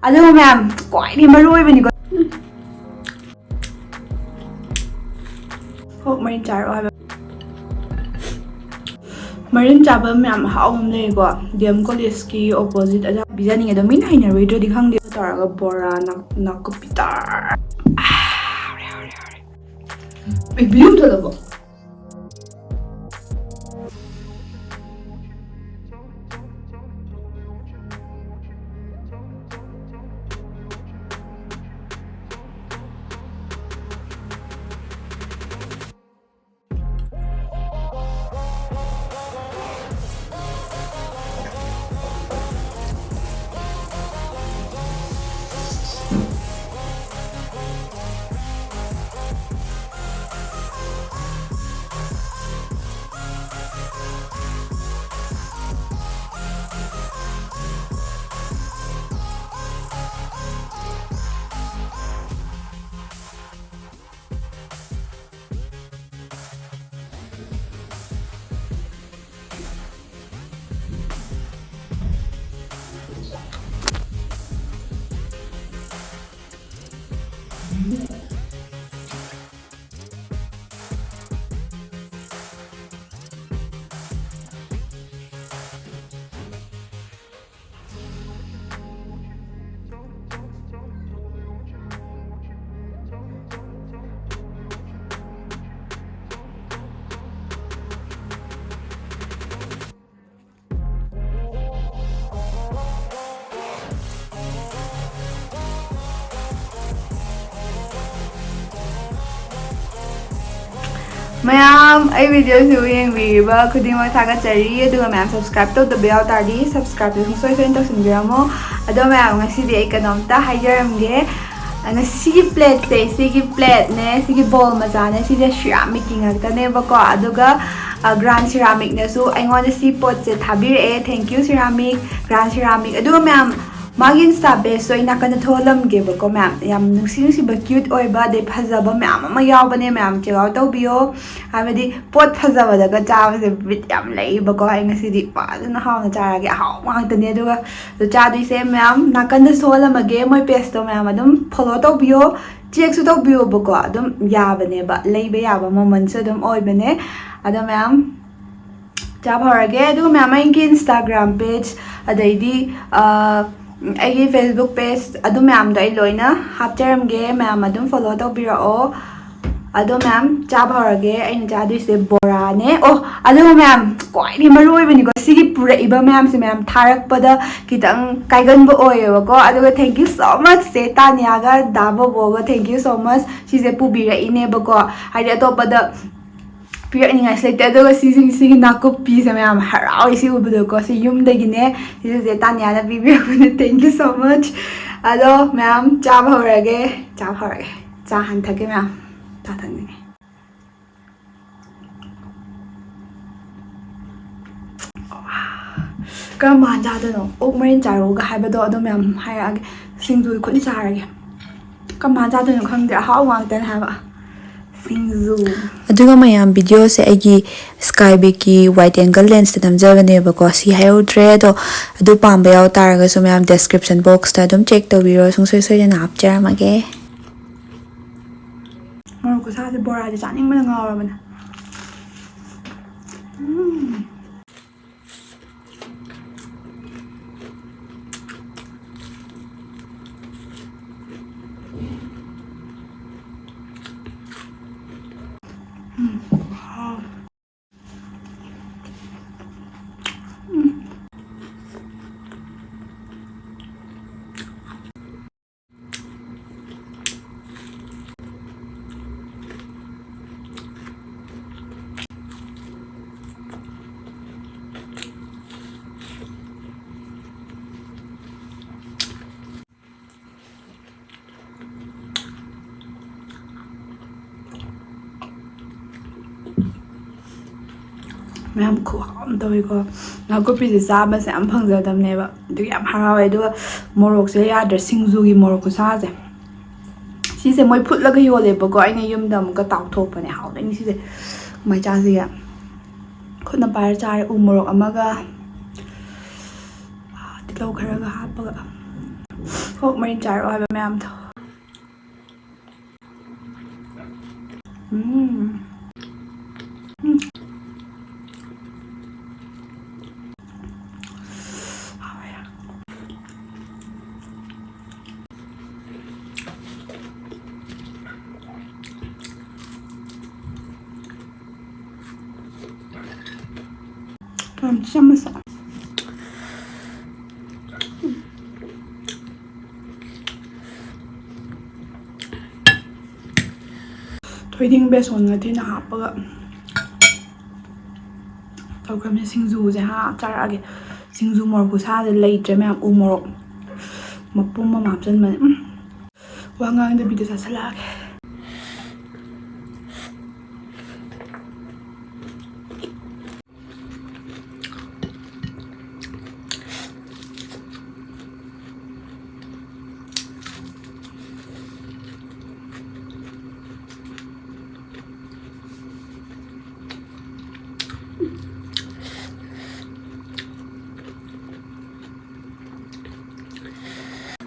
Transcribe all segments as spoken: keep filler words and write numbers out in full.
ꯑꯗꯨꯒ ꯃꯌꯥꯝ, ꯈ꯭ꯋꯥꯏꯗꯒꯤ ꯃꯔꯨ ꯑꯣꯏꯕꯅꯤꯀꯣ꯫ ꯍꯣ, ꯃꯔꯤꯟ ꯆꯥꯔꯛꯑꯣ ꯍꯥꯏꯕ꯫ ꯃꯔꯤꯟ ꯆꯥꯕ ꯃꯌꯥꯝ ꯑꯍꯥꯎꯕ ꯑꯃ ꯂꯩꯌꯦꯀꯣ, ꯗꯤ ꯑꯦꯝ ꯀꯣꯂꯦꯖꯀꯤ ꯑꯣꯄꯣꯖꯤꯠ꯫ ꯑꯗ ꯄꯤꯖꯅꯤꯡꯉꯦ, ꯑꯗꯣ ꯃꯤꯅ ꯍꯩꯅꯔꯣꯏꯗ꯭ꯔꯗꯤ ꯈꯪꯗꯦ꯫ ꯇꯧꯔꯒ ꯕꯣꯔꯥ, ꯅꯥ-, ꯅꯥꯀꯨꯞꯄꯤ ꯇꯧꯔ꯫ ꯑꯥ, ꯍꯥꯎꯔꯦ, ꯍꯥꯎꯔꯦ, ꯍꯥꯎꯔꯦ꯫ ꯑꯩ ꯕ꯭ꯂꯨ ꯊꯣꯛꯂꯛꯄ꯫ ꯃꯌꯥꯝ, ꯑꯩ video ꯁꯤꯕꯨ ꯌꯦꯡꯕꯤꯔꯤꯕ ꯈꯨꯗꯤꯡꯃꯛ ꯊꯥꯒꯠꯆꯔꯤ꯫ ꯑꯗꯨꯒ ꯃꯌꯥꯝ, subscribe ꯇꯧꯗꯕ ꯌꯥꯎ ꯇꯥꯔꯗꯤ subscribe ꯁꯨ ꯁꯨꯡꯁꯣꯏ ꯁꯣꯏꯗꯅ ꯇꯧꯁꯤꯟꯕꯤꯔꯝꯃꯣ꯫ ꯑꯗꯣ ꯃꯌꯥꯝ, ꯉꯁꯤꯗꯤ ꯑꯩ ꯀꯩꯅꯣꯝꯇ ꯍꯥꯏꯖꯔꯝꯒꯦ꯫ ꯉꯁꯤꯒꯤ plate ꯁꯦ, ꯁꯤꯒꯤ plate ꯅꯦ, ꯁꯤꯒꯤ bowl ꯃꯆꯥꯅꯦ, ꯁꯤꯁꯦ ceramic ꯀꯤ ꯉꯥꯛꯇꯅꯦꯕꯀꯣ꯫ ꯑꯗꯨꯒ, ꯑ, Grand Ceramic ꯅꯁꯨ ꯑꯩꯉꯣꯟꯗ ꯁꯤ ꯄꯣꯠꯁꯦ ꯊꯥꯕꯤꯔꯛꯑꯦ꯫ Thank you, Ceramic, Grand Ceramic꯫ ꯑꯗꯨꯒ ꯃꯌꯥꯝ, ꯃꯥꯒꯤ ꯏꯟꯁꯇꯥ ꯄꯦꯖꯇꯣ ꯑꯩ ꯅꯥꯀꯟꯗ ꯊꯣꯛꯍꯜꯂꯝꯒꯦꯕꯀꯣ ꯃꯌꯥꯝ꯫ ꯌꯥꯝ ꯅꯨꯡꯁꯤ ꯅꯨꯡꯁꯤꯕ, ꯀ꯭ꯌꯨꯠ ꯑꯣꯏꯕ, ꯑꯗꯩ ꯐꯖꯕ ꯃꯌꯥꯝ ꯑꯃ ꯌꯥꯎꯕꯅꯦ ꯃꯌꯥꯝ꯫ ꯆꯦꯛ ꯑꯥꯎꯠ ꯇꯧꯕꯤꯌꯣ꯫ ꯍꯥꯏꯕꯗꯤ ꯄꯣꯠ ꯐꯖꯕꯗꯒ ꯆꯥꯕꯁꯦ ꯕꯤꯠ ꯌꯥꯝ ꯂꯩꯌꯦꯕꯀꯣ꯫ ꯑꯩ ꯉꯁꯤꯗꯤ ꯐꯖꯅ ꯍꯥꯎꯅ ꯆꯥꯔꯒꯦ꯫ ꯑꯍꯥꯎꯕ ꯉꯥꯛꯇꯅꯦ꯫ ꯑꯗꯨꯒ ꯑꯗꯨ ꯆꯥꯗꯣꯏꯁꯦ ꯃꯌꯥꯝ꯫ ꯅꯥꯀꯟꯗ ꯊꯣꯛꯍꯜꯂꯝꯃꯒꯦ ꯃꯣꯏ ꯄꯦꯖꯇꯣ ꯃꯌꯥꯝ꯫ ꯑꯗꯨꯝ ꯐꯣꯂꯣ ꯇꯧꯕꯤꯌꯣ, ꯆꯦꯛꯁꯨ ꯇꯧꯕꯤꯌꯣꯕꯀꯣ꯫ ꯑꯗꯨꯝ ꯌꯥꯕꯅꯦꯕ, ꯂꯩꯕ ꯌꯥꯕ ꯃꯃꯜꯁꯨ ꯑꯗꯨꯝ ꯑꯣꯏꯕꯅꯦ꯫ ꯑꯗꯣ ꯃꯌꯥꯝ, ꯆꯥꯕ ꯍꯧꯔꯒꯦ꯫ ꯑꯗꯨꯒ ꯃꯌꯥꯝ, ꯑꯩꯒꯤ ꯏꯟꯁꯇꯥꯒ꯭ꯔꯥꯝ ꯄꯦꯖ, ꯑꯗꯩꯗꯤ ꯑ, ꯑꯩꯒꯤ ꯐꯦꯁꯕꯨꯛ ꯄꯦꯖ, ꯑꯗꯨ ꯃꯌꯥꯝꯗꯣ ꯑꯩ ꯂꯣꯏꯅ ꯍꯥꯞꯆꯔꯝꯒꯦ꯫ ꯃꯌꯥꯝ ꯑꯗꯨꯝ ꯐꯣꯂꯣ ꯇꯧꯕꯤꯔꯛꯑꯣ꯫ ꯑꯗꯣ ꯃꯌꯥꯝ, ꯆꯥꯕ ꯍꯧꯔꯒꯦ꯫ ꯑꯩꯅ ꯆꯥꯗꯣꯏꯁꯦ ꯕꯣꯔꯥꯅꯦ꯫ ꯑꯣ, ꯑꯗꯨꯒ ꯃꯌꯥꯝ, ꯈ꯭ꯋꯥꯏꯗꯒꯤ ꯃꯔꯨ ꯑꯣꯏꯕꯅꯤꯀꯣ, ꯁꯤꯒꯤ ꯄꯨꯔꯛꯏꯕ ꯃꯌꯥꯝꯁꯦ ꯃꯌꯥꯝ ꯊꯥꯔꯛꯄꯗ ꯈꯤꯇꯪ ꯀꯥꯏꯒꯟꯕ ꯑꯣꯏꯌꯦꯕꯀꯣ꯫ ꯑꯗꯨꯒ thank you so much ꯆꯦ ꯇꯥꯅꯤꯌꯥꯒ ꯗꯥ ꯕꯣꯕꯣꯒ, thank you so much꯫ ꯁꯤꯁꯦ ꯄꯨꯕꯤꯔꯛꯏꯅꯦꯕꯀꯣ꯫ ꯍꯥꯏꯗꯤ ꯑꯇꯣꯞꯄꯗ ꯄꯤꯔꯛꯅꯤꯡꯉꯥꯏꯁꯨ ꯂꯩꯇꯦ꯫ ꯑꯗꯨꯒ ꯁꯤꯁꯤꯡ-, ꯁꯤꯒꯤ ꯅꯥꯀꯨꯞꯄꯤꯁꯦ ꯃꯌꯥꯝ ꯍꯔꯥꯎꯏ ꯁꯤ ꯎꯕꯗꯀꯣ꯫ ꯁꯤ ꯌꯨꯝꯗꯒꯤꯅꯦ꯫ ꯁꯤꯁꯦ ꯆꯦ ꯇꯥꯅꯤꯌꯥꯅ ꯄꯤꯕꯤꯔꯛꯄꯅꯦ꯫ Thank you so much꯫ ꯑꯗꯣ ꯃꯌꯥꯝ, ꯆꯥꯕ ꯍꯧꯔꯒꯦ꯫ ꯆꯥꯕ ꯍꯧꯔꯒꯦ꯫ ꯆꯥ ꯍꯥꯟꯅ ꯊꯛꯀꯦ ꯃꯌꯥꯝ꯫ ꯆꯥ ꯊꯛꯅꯤꯡꯉꯦ꯫ ꯀꯔꯝ ꯀꯥꯟ ꯆꯥꯗꯣꯏꯅꯣ? ꯑꯣꯛ ꯃꯔꯤꯟ ꯆꯥꯔꯛꯎꯒ ꯍꯥꯏꯕꯗꯣ ꯑꯗꯣ ꯃꯌꯥꯝ ꯍꯥꯏꯔꯛꯑꯒꯦ꯫ ꯁꯤꯡꯖꯨ ꯈꯨꯠꯅ ꯆꯥꯔꯒꯦ꯫ ꯀꯔꯝ ꯀꯥꯟ ꯆꯥꯗꯣꯏꯅꯣ ꯈꯪꯗꯦ꯫ ꯑꯍꯥꯎꯕ ꯉꯥꯛꯇꯅꯦ ꯍꯥꯏꯕ꯫ ꯁꯤꯡꯖꯨ꯫ ꯑꯗꯨꯒ ꯃꯌꯥꯝ, ꯚꯤꯗꯤꯑꯣꯁꯦ ꯑꯩꯒꯤ ꯁ꯭ꯀꯥꯏꯕꯤꯛꯀꯤ ꯋꯥꯏꯠ ꯑꯦꯡꯒꯜ ꯂꯦꯟꯁꯇ ꯅꯝꯖꯕꯅꯦꯕꯀꯣ꯫ ꯁꯤ ꯍꯥꯏꯍꯧꯗ꯭ꯔꯦ꯫ ꯑꯗꯣ ꯑꯗꯨ ꯄꯥꯝꯕ ꯌꯥꯎ ꯇꯥꯔꯒꯁꯨ ꯃꯌꯥꯝ, ꯗꯦꯁꯀ꯭ꯔꯤꯞꯁꯟ ꯕꯣꯛꯁꯇ ꯑꯗꯨꯝ ꯆꯦꯛ ꯇꯧꯕꯤꯔꯣ꯫ ꯁꯨꯡꯁꯣꯏ ꯁꯣꯏꯗꯅ ꯍꯥꯞꯆꯔꯝꯃꯒꯦ꯫ ꯃꯣꯔꯣꯛ ꯈꯨꯁꯥꯁꯦ, ꯕꯣꯔꯥꯁꯦ ꯆꯥꯅꯤꯡꯕꯅ ꯉꯥꯎꯔꯕꯅꯦ꯫ ꯎꯝ꯫ ꯎꯝ꯫ ꯋꯥꯎ꯫ ꯎꯝ꯫ ꯃꯌꯥꯝ ꯈꯨꯍꯥꯎ ꯑꯃ ꯇꯧꯋꯤꯀꯣ꯫ ꯅꯥꯀꯨꯞꯄꯤꯁꯦ ꯆꯥꯕꯁꯦ ꯌꯥꯝ ꯐꯪꯖꯗꯕꯅꯦꯕ, ꯑꯗꯨꯒꯤ ꯌꯥꯝ ꯍꯔꯥꯎꯋꯦ꯫ ꯑꯗꯨꯒ ꯃꯣꯔꯣꯛꯁꯦ ꯌꯥꯗ꯭ꯔꯦ, ꯁꯤꯡꯖꯨꯒꯤ ꯃꯣꯔꯣꯛ ꯈꯨꯁꯥꯁꯦ꯫ ꯁꯤꯁꯦ ꯃꯣꯏ ꯐꯨꯠꯂꯒ ꯌꯣꯜꯂꯦꯕꯀꯣ, ꯑꯩꯅ ꯌꯨꯝꯗ ꯑꯃꯨꯛꯀ ꯇꯥꯎꯊꯣꯛꯄꯅꯦ꯫ ꯍꯥꯎꯗꯣꯏꯅꯤ ꯁꯤꯁꯦ꯫ ꯀꯃꯥꯏꯅ ꯆꯥꯁꯤꯒꯦ? ꯈꯨꯠꯅ ꯄꯥꯏꯔ ꯆꯥꯔꯦ, ꯎ ꯃꯣꯔꯣꯛ ꯑꯃꯒ ꯇꯤꯜꯍꯧ ꯈꯔꯒ ꯍꯥꯞꯄꯒ꯫ ꯍꯣ, ꯃꯔꯤꯟ ꯆꯥꯔꯛꯑꯣ ꯍꯥꯏꯕ ꯃꯌꯥꯝꯗꯣ꯫ ꯎꯝ꯫ ꯎꯝ꯫ ꯍꯥꯎꯋꯦ꯫ ꯌꯥꯝ ꯆꯝꯅ ꯆꯥ-, ꯊꯣꯏꯗꯤꯡ ꯕꯦꯁꯣꯟꯒ ꯊꯤꯅ ꯍꯥꯞꯄꯒ ꯇꯧꯈ꯭ꯔꯕꯅꯤ꯫ ꯁꯤꯡꯖꯨꯁꯦ ꯍꯥ ꯆꯥꯔꯛꯑꯒꯦ꯫ ꯁꯤꯡꯖꯨ ꯃꯣꯔꯣꯛ ꯈꯨꯁꯥꯁꯦ ꯂꯩꯇ꯭ꯔꯦ ꯃꯌꯥꯝ, ꯎ ꯃꯣꯔꯣꯛ ꯃꯄꯨꯝ ꯑꯃ ꯍꯥꯞꯆꯤꯟꯕꯅꯦ꯫ ꯎꯝ꯫ ꯋꯥ ꯉꯥꯡꯗꯕꯤꯗ ꯆꯥꯁꯤꯜꯂꯛꯑꯒꯦ꯫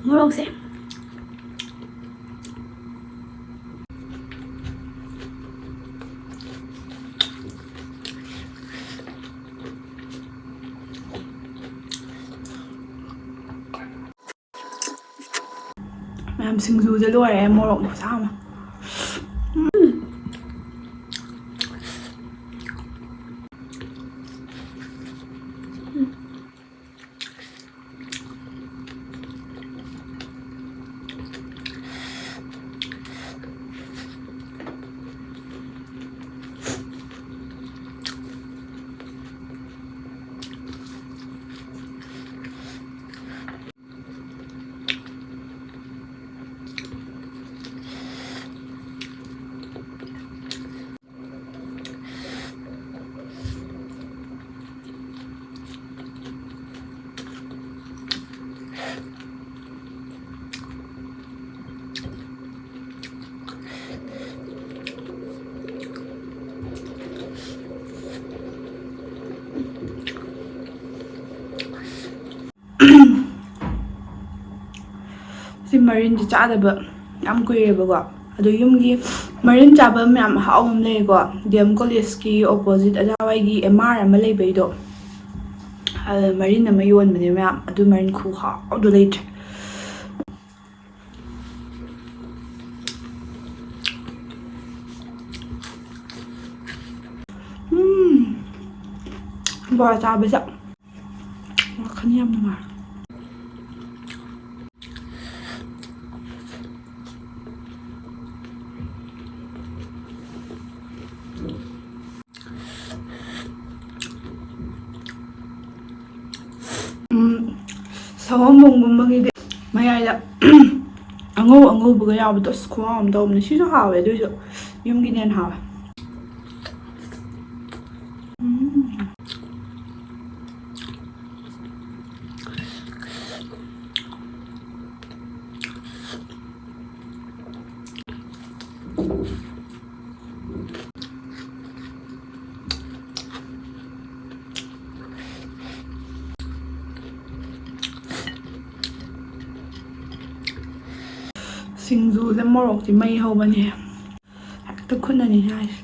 ꯃꯣꯔꯣꯛꯁꯦ꯫ ꯃꯌꯥꯝ, ꯁꯤꯡꯖꯨꯁꯦ ꯂꯣꯏꯔꯦ, ꯃꯣꯔꯣꯛ ꯈꯨꯁꯥ ꯑꯃ꯫ ꯎꯝ꯫ ꯁꯤ ꯃꯔꯤꯟꯁꯦ ꯆꯥꯗꯕ ꯌꯥꯝ ꯀꯨꯏꯔꯦꯕꯀꯣ꯫ ꯑꯗꯣ ꯌꯨꯝꯒꯤ ꯃꯔꯤꯟ ꯆꯥꯕ ꯃꯌꯥꯝ ꯑꯍꯥꯎꯕ ꯑꯃ ꯂꯩꯌꯦꯀꯣ, ꯗꯤ ꯑꯦꯝ ꯀꯣꯂꯦꯖꯀꯤ ꯑꯣꯄꯣꯖꯤꯠ ꯑꯗꯥꯋꯥꯏꯒꯤ ꯑꯦꯝ ꯑꯥꯔ ꯑꯃ ꯂꯩꯕꯩꯗꯣ꯫ ꯑꯗ ꯃꯔꯤꯟ ꯑꯃ ꯌꯣꯟꯕꯅꯦ ꯃꯌꯥꯝ, ꯑꯗꯨ ꯃꯔꯤꯟ ꯈꯨꯍꯥꯎꯗꯣ ꯂꯩꯇ꯭ꯔꯦ꯫ ꯎꯝ, ꯕꯣꯔꯥ ꯆꯥꯕꯁꯦ ꯋꯥꯈꯜ ꯌꯥꯝ ꯅꯨꯡꯉꯥꯏ꯫ ꯎꯝ, ꯁꯒꯣꯝꯕꯨꯡꯒꯨꯝꯕꯒꯤꯗꯤ ꯃꯌꯥꯏꯗ ꯑꯉꯧ ꯑꯉꯧꯕꯒ ꯌꯥꯎꯕꯗꯣ ꯑꯁ ꯈꯨꯍꯥꯎ ꯑꯃ ꯇꯧꯕꯅꯦ꯫ ꯁꯤꯁꯨ ꯍꯥꯎꯋꯦ, ꯑꯗꯨꯏꯁꯨ ꯌꯨꯝꯒꯤꯅ ꯍꯦꯟꯅ ꯍꯥꯎꯋꯦ꯫ ꯎꯝ꯫ ꯁꯤꯡꯖꯨꯁꯦ ꯃꯣꯔꯣꯛꯇꯤ ꯃꯩ ꯍꯧꯕꯅꯦ꯫ ꯍꯦꯛꯇ ꯈꯨꯠꯅꯅꯤ ꯍꯥꯏꯁꯦ꯫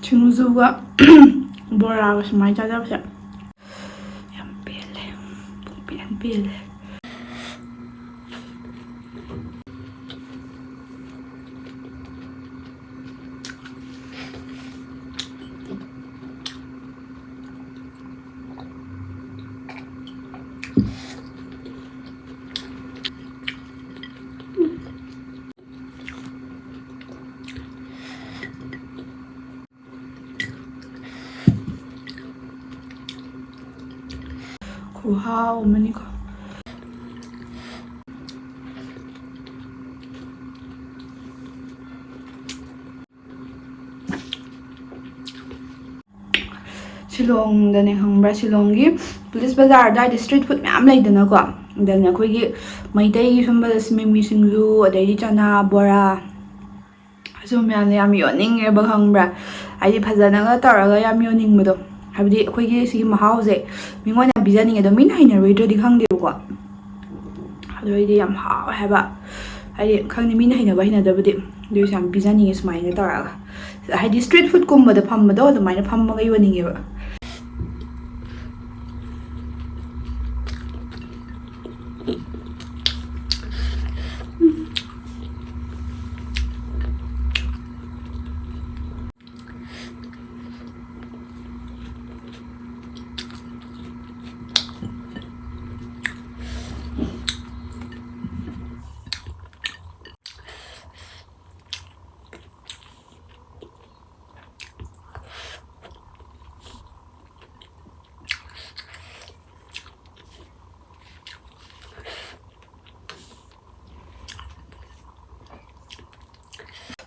ꯁꯤꯡꯖꯨꯒ ꯕꯣꯔꯥꯒ ꯁꯨꯃꯥꯏꯅ ꯆꯥꯖꯕꯁꯦ ꯌꯥꯝ ꯄꯦꯜꯂꯦ, ꯄꯨꯡꯄꯦꯟ ꯄꯦꯜꯂꯦ꯫ ꯈꯨꯍꯥꯎ ꯑꯃꯅꯤꯀꯣ꯫ ꯁꯤꯂꯣꯡꯗꯅꯦ ꯈꯪꯕ꯭ꯔꯥ, ꯁꯤꯂꯣꯡꯒꯤ ꯄꯨꯂꯤꯁ ꯕꯖꯥꯔ ꯑꯗꯨꯋꯥꯏꯗ ꯁ꯭ꯇ꯭ꯔꯤꯠ ꯐꯨꯗ ꯃꯌꯥꯝ ꯂꯩꯗꯅꯀꯣ꯫ ꯑꯗꯨꯅ ꯑꯩꯈꯣꯏꯒꯤ ꯃꯩꯇꯩꯒꯤ ꯁꯨꯝꯕꯗ ꯃꯤꯃꯤ ꯁꯤꯡꯖꯨ, ꯑꯗꯩꯗꯤ ꯆꯅꯥ ꯕꯣꯔꯥ, ꯑꯁꯨꯝ ꯃꯌꯥꯝꯁꯦ ꯌꯥꯝ ꯌꯣꯟꯅꯤꯡꯉꯦꯕ, ꯈꯪꯕ꯭ꯔꯥ? ꯍꯥꯏꯗꯤ ꯐꯖꯅꯒ ꯇꯧꯔꯒ ꯌꯥꯝ ꯌꯣꯟꯅꯤꯡꯕꯗꯣ, ꯍꯥꯏꯕꯗꯤ ꯑꯩꯈꯣꯏꯒꯤ ꯁꯤꯒꯤ ꯃꯍꯥꯎꯁꯦ ꯃꯤꯉꯣꯟꯗ ꯌꯥꯝ ꯄꯤꯖꯅꯤꯡꯉꯦ꯫ ꯑꯗꯣ ꯃꯤꯅ ꯍꯩꯅꯔꯣꯏꯗ꯭ꯔꯗꯤ ꯈꯪꯗꯦꯕꯀꯣ, ꯑꯗꯨ ꯑꯩꯗꯤ ꯌꯥꯝ ꯍꯥꯎꯋꯦ ꯍꯥꯏꯕ꯫ ꯍꯥꯏꯗꯤ ꯈꯪꯗꯦ, ꯃꯤꯅ ꯍꯩꯅꯕ ꯍꯩꯅꯗꯕꯗꯤ, ꯑꯗꯨ ꯑꯣꯏꯔꯁꯨ ꯌꯥꯝ ꯄꯤꯖꯅꯤꯡꯉꯦ ꯁꯨꯃꯥꯏꯅ ꯇꯧꯔꯒ꯫ ꯍꯥꯏꯗꯤ ꯁ꯭ꯇ꯭ꯔꯤꯠ ꯐꯨꯗꯀꯨꯝꯕꯗ ꯐꯝꯕꯗꯣ ꯑꯗꯨꯃꯥꯏꯅ ꯐꯝꯃꯒ ꯌꯣꯟꯅꯤꯡꯉꯦꯕ꯫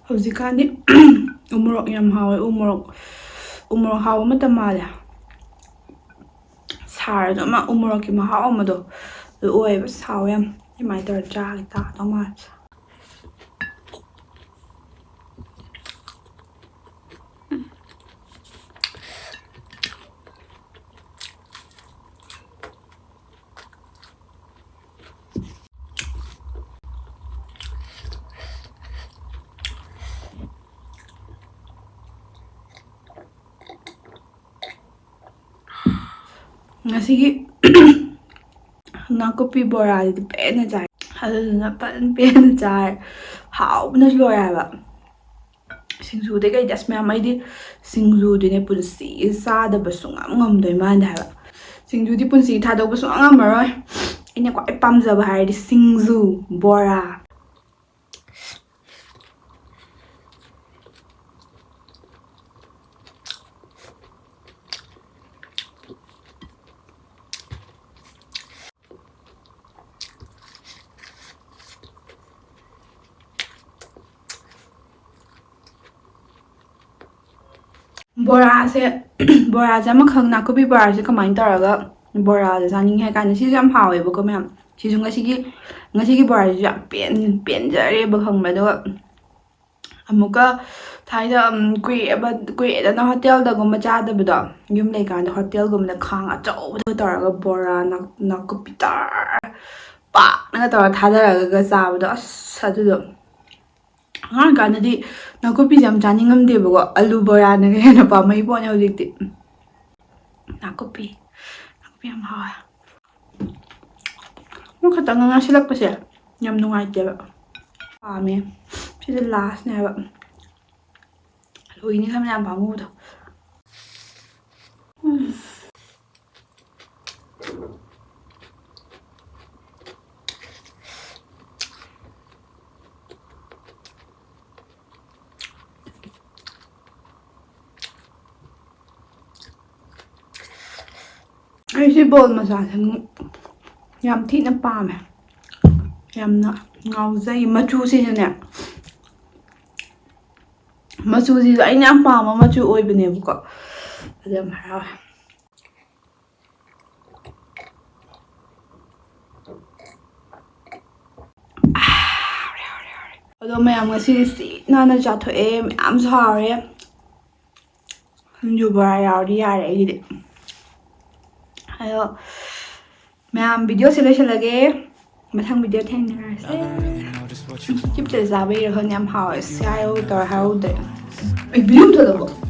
ꯍꯧꯖꯤꯛꯀꯥꯟꯗꯤ ꯎꯃꯣꯔꯣꯛ ꯌꯥꯝ ꯍꯥꯎꯋꯦ꯫ ꯎꯃꯣꯔꯣꯛ, ꯎꯃꯣꯔꯣꯛ ꯍꯥꯎꯕ ꯃꯇꯝ ꯃꯥꯜꯂꯦ꯫ ꯁꯥꯔꯁꯨ ꯑꯃ ꯎꯃꯣꯔꯣꯛꯀꯤ ꯃꯍꯥꯎ ꯑꯃꯗꯣ ꯑꯗꯨ ꯑꯣꯏꯌꯦꯕ꯫ ꯁꯥꯎ ꯌꯥꯝ꯫ ꯑꯗꯨꯃꯥꯏꯅ ꯇꯧꯔ ꯆꯥꯒꯦ ꯇꯥꯗꯧ ꯃꯥꯜꯂꯦ꯫ ꯉꯁꯤꯒꯤ ꯅꯥꯀꯨꯞꯄꯤ ꯕꯣꯔꯥꯁꯤꯗꯤ ꯄꯦꯟꯅ ꯆꯥꯏ꯫ ꯑꯗꯨꯗꯨꯅ ꯐꯖꯅ ꯄꯦꯟꯅ ꯆꯥꯔꯦ꯫ ꯍꯥꯎꯕꯅꯁꯨ ꯂꯣꯏꯔꯦ ꯍꯥꯏꯕ꯫ ꯁꯤꯡꯖꯨꯗꯩ ꯀꯩꯗꯤ ꯑꯁ ꯃꯌꯥꯝ, ꯑꯩꯗꯤ ꯁꯤꯡꯖꯨꯗꯤꯅꯦ ꯄꯨꯟꯁꯤ ꯆꯥꯗꯕ ꯁꯨꯡꯉꯝ ꯉꯝꯗꯣꯏ ꯃꯥꯟꯗꯦ ꯍꯥꯏꯕ꯫ ꯁꯤꯡꯖꯨꯗꯤ ꯄꯨꯟꯁꯤ ꯊꯥꯗꯣꯛꯄ ꯁꯨꯡꯉꯝ ꯉꯝꯃꯔꯣꯏ꯫ ꯑꯩꯅ ꯈ꯭ꯋꯥꯏ ꯄꯥꯝꯖꯕ ꯍꯥꯏꯔꯗꯤ ꯁꯤꯡꯖꯨ, ꯕꯣꯔꯥ꯫ ꯕꯣꯔꯥꯁꯦ, ꯕꯣꯔꯥꯁꯦ ꯑꯃꯈꯛ, ꯅꯥꯀꯨꯞꯄꯤ ꯕꯣꯔꯥꯁꯦ ꯀꯃꯥꯏꯅ ꯇꯧꯔꯒ ꯕꯣꯔꯥꯁꯦ ꯆꯥꯅꯤꯡꯉꯦ ꯍꯥꯏ ꯀꯥꯟꯗ, ꯁꯤꯁꯨ ꯌꯥꯝ ꯍꯥꯎꯋꯦꯕꯀꯣ ꯃꯌꯥꯝ꯫ ꯁꯤꯁꯨ ꯉꯁꯤꯒꯤ ꯉꯁꯤꯒꯤ ꯕꯣꯔꯥꯁꯤꯁꯨ ꯌꯥꯝ ꯄꯦꯟ ꯄꯦꯟꯖꯔꯦꯕ, ꯈꯪꯕ꯭ꯔꯥ? ꯑꯗꯨꯒ ꯑꯃꯨꯛꯀ ꯊꯥꯏꯅ, ꯎꯝ, ꯀꯨꯏꯔꯦꯕ, ꯀꯨꯏꯔꯦꯗꯅ ꯍꯣꯇꯦꯜꯗꯒꯨꯝꯕ ꯆꯥꯗꯕꯗꯣ꯫ ꯌꯨꯝ ꯂꯩꯀꯥꯟꯗ ꯍꯣꯇꯦꯜꯒꯨꯝꯕꯗ ꯈꯥꯡ ꯑꯆꯧꯕꯗ ꯇꯧꯔꯒ ꯕꯣꯔꯥ, ꯅꯥ-, ꯅꯥꯀꯨꯞꯄꯤ ꯇꯔ ꯄꯥꯛꯅꯒ ꯇꯧꯔ ꯊꯥꯗꯔꯒ ꯆꯥꯕꯗꯣ, ꯑꯁ, ꯑꯗꯨꯗꯣ ꯑꯉꯥꯡ ꯀꯥꯟꯗꯗꯤ ꯅꯥꯀꯨꯞꯄꯤꯁꯦ ꯌꯥꯝ ꯆꯥꯅꯤꯡꯉꯝꯗꯦꯕꯀꯣ, ꯑꯂꯨ ꯕꯣꯔꯥꯅꯒ ꯍꯦꯟꯅ ꯄꯥꯝꯃꯛꯏ ꯄꯣꯠꯅꯦ ꯍꯧꯖꯤꯛꯇꯤ꯫ ꯅꯥꯀꯨꯞꯄꯤ, ꯅꯥꯀꯨꯞꯄꯤ ꯌꯥꯝ ꯍꯥꯎꯋꯦ꯫ ꯑꯃꯈꯛꯇꯪ ꯉꯥꯏꯁꯤꯜꯂꯛꯄꯁꯦ ꯌꯥꯝ ꯅꯨꯡꯉꯥꯏꯇꯦꯕ꯫ ꯄꯥꯝꯃꯦ꯫ ꯁꯤꯁꯦ ꯂꯥꯁꯅꯦ ꯍꯥꯏꯕ꯫ ꯂꯣꯏꯅꯤ ꯈꯟꯕ ꯌꯥꯝ ꯄꯥꯝꯃꯨꯕꯗꯣ꯫ ꯎꯝ꯫ ꯑꯩꯁꯦ ꯕꯣꯜ ꯃꯆꯥꯁꯦ ꯌꯥꯝ ꯊꯤꯅ ꯄꯥꯝꯃꯦ, ꯌꯥꯝꯅ ꯉꯥꯎꯖꯩ꯫ ꯃꯆꯨꯁꯤꯁꯨꯅꯦ, ꯃꯆꯨꯁꯤꯁꯨ ꯑꯩꯅ ꯌꯥꯝ ꯄꯥꯝꯕ ꯃꯆꯨ ꯑꯣꯏꯕꯅꯦꯕꯀꯣ꯫ ꯑꯗꯨ ꯌꯥꯝ ꯍꯔꯥꯎꯋꯦ꯫ ꯑꯗꯣ ꯃꯌꯥꯝ, ꯉꯁꯤꯗꯤ ꯁꯤ ꯅꯥꯟꯅ ꯆꯥꯊꯣꯛꯑꯦ, ꯃꯌꯥꯝꯁꯨ ꯍꯥꯎꯔꯦ꯫ ꯁꯤꯡꯖꯨ ꯕꯣꯔꯥ ꯌꯥꯎꯔꯗꯤ ꯌꯥꯔꯦ ꯑꯩꯒꯤꯗꯤ꯫ ꯑꯗꯣ ꯃꯌꯥꯝ, ꯚꯤꯗꯤꯑꯣꯁꯦ ꯂꯣꯏꯁꯤꯜꯂꯒꯦ, ꯃꯊꯪ ꯚꯤꯗꯤꯑꯣ ꯊꯦꯡꯅꯔꯁꯦ꯫ ꯆꯤꯞꯁꯦ ꯆꯥꯕꯩꯔ ꯈꯪꯗꯦ, ꯌꯥꯝ ꯍꯥꯎꯋꯦ꯫ ꯑꯁ, ꯍꯥꯏꯍꯧ ꯇꯧꯔ ꯍꯥꯏꯍꯧꯗ꯭ꯔꯦ꯫ ꯑꯩ ꯚꯤꯗꯤꯑꯣ ꯊꯣꯛꯂꯛꯄ꯫